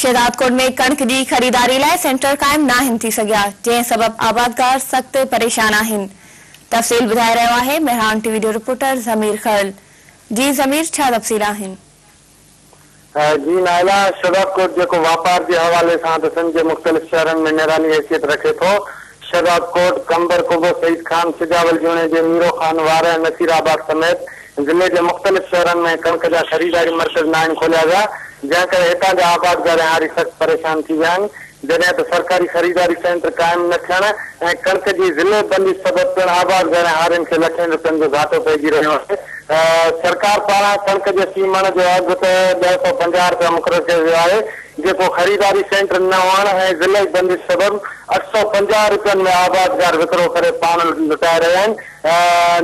شهدادڪوٽ ۾ ڪڻڪ جي خريداري لاء سينٽر قائم ناهن ٿي سگهيا، جنهن سبب آبادگار سخت پريشان آهن. تفصيل ٻڌائي رهيو آهي مهراڻ ٽي وي جو رپورٽر ضمير کرل. جي ضمير ڇا تفصيل آهن؟ جي نائلا، شهدادڪوٽ جيڪو واپار جي حوالي سان ته سنڌ جي مختلف شهرن ۾ نرالي حيثيت رکي ٿو. شهدادڪوٽ، قمبر، قبو سعيد خان، سجاول جوڻيجي، ميرو خان، وارهه، نصير آباد سميت ضلعي جي مختلف شهرن ۾ ڪڻڪ جا خريداري مرڪز ناهن کوليا ويا، جنهن ڪري هتان جا آبادگار ۽ هاري سخت پريشان ٿي ويا آهن، جڏهن ته سرڪاري خريداري سينٽر قائم نه ٿيڻ ۽ ڪڻڪ جي ضلعي بندش سبب پڻ آبادگار ۽ هارين کي لکين رپين جو گهاٽو پئجي رهيو آهي. سرڪار پاران ڪڻڪ جي في مڻ جو اگهه ته 1050 رپيا مقرر ڪيو ويو آهي، جيڪو خريداري سينٽر نه هئڻ ۽ ضلعي بندش سبب 850 رپين ۾ آبادگار وڪرو ڪري پاڻ لٽائي رهيا آهن.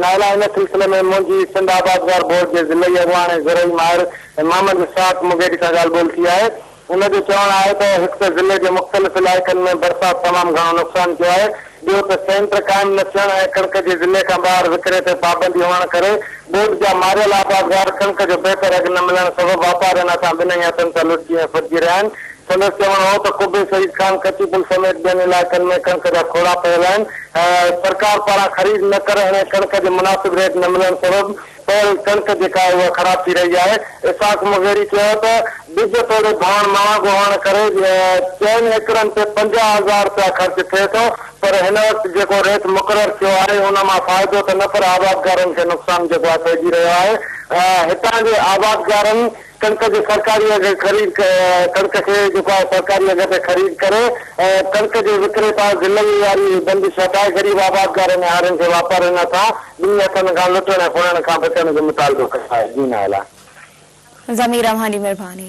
نائلا ان سلسلي ۾ منهنجي سنڌ آبادگار بورڊ جي ضلعي اڳواڻ ۽ زرعي ماهر محمد اسحاق مغيري سان ڳالهه ٻولهه ٿي آهي. ان جو چوڻ آهي ته هڪ ته ضلعي جي مختلف علائقن ۾ برسات تمام گهڻو نقصان ڪيو آهي، ٻيو ته سينٽر قائم نه ٿيڻ ۽ ڪڻڪ جي ضلعي کان ٻاهر وڪري تي پابندي هئڻ ڪري ٻوڏ جا ماريل آبادگار ڪڻڪ جو بهتر اگهه نه ملڻ سبب واپارين هٿان ٻنهي هٿن سان لٽجي ۽ ڦرجي رهيا آهن. سندس چوڻ هو ته قبي سعيد خان، ڪچي پل سميت ٻين علائقن ۾ ڪڻڪ جا کوڙا پيل آهن، سرڪار پاران خريد نه ڪرڻ ۽ ڪڻڪ جي مناسب ريٽ نه ملڻ سبب پيل ڪڻڪ جيڪا آهي اها خراب ٿي رهي آهي. اسحاق مغيري چيو ته ٻج توڙي ڀاڻ مهانگو هئڻ ڪري چئن ايڪڙن تي 50,000 رپيا خرچ ٿئي ٿو پر هن وقت جيڪو ريٽ مقرر ٿيو آهي ان مان فائدو ته نه پر آبادگارن کي نقصان جيڪو آهي پئجي رهيو آهي. هتان جي آبادگارن ڪڻڪ جي سرڪاري اگهه خريد ڪڻڪ کي جيڪو آهي سرڪاري اگهه تي خريد ڪري ۽ ڪڻڪ جي وڪري تان ضلعي واري بندش هٽائي غريب آبادگارن ۽ هارين کي واپارين هٿان ٻنهي هٿن کان لٽڻ ۽ ڦرڻ کان بچڻ جو مطالبو ڪيو آهي. جي نائلا. ضمير اوهان جي مھرباني.